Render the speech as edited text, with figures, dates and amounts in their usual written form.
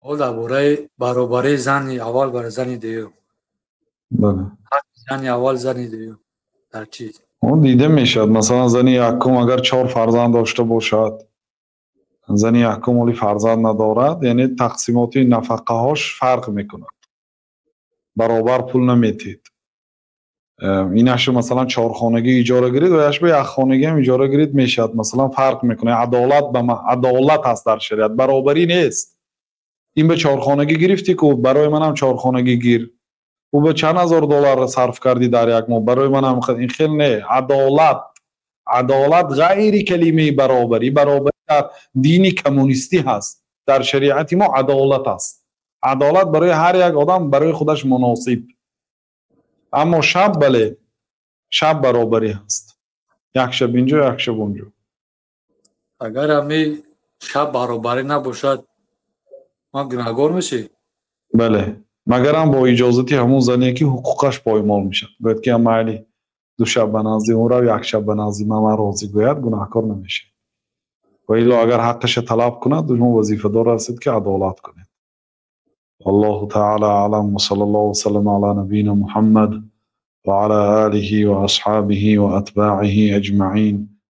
Ҳол дар бораи баробарии зани аввал бар зани дуюм. Бале. Ҳаққи зани аввал, зани дуюм дар чиз? Он дида мешавад. Масалан, зани якум агар чор фарзанд дошта бошад, зани якум оли фарзанд надорад, яъне тақсимоти нафақаҳош фарқ мекунад, баробар пул наметиҳед. Инашу, масалан, чорхонагӣ иҷора гирид ва яш ба якхонагиам иҷора гирид мешавад, масалан, фарқ мекунад. Адолат ба адолат ҳаст дар шариат, баробарӣ нест. Ин ба чорхонагӣ гирифтӣ ку, барои манам чорхонагӣ гир. Ӯ ба чанд ҳазор доллар сарф кардӣ дар як моҳ, барои манам ин хел не. Адолат, адолат ғайри калимаи баробарӣ. Баробарӣ дар дини коммунистӣ ҳаст, дар шариати мо адолат аст. Адолат барои ҳар як одам барои худаш муносиб. Аммо шаб, бале, шаб баробарӣ ҳаст, як шаб инҷо, як шаб онҷо. Агар ҳами шаб баробарӣ набошад, ман гунаҳгор мешӣ? Бале, магарам бо иҷозати ҳамун зане, ки ҳуқуқаш поймол мешавад. Гӯяд, ки майли, ду шаб ба назди ӯ рав, як шаб ба назди ман, ман розӣ, гӯяд, гунаҳкор намешавад. Ва илло агар ҳаққаша талаб кунад, шумо вазифадор ҳастед, ки адолат кунед. والله تعالى أعلم، وصلى الله وسلم على نبينا محمد وعلى آله وأصحابه وأتباعه أجمعين.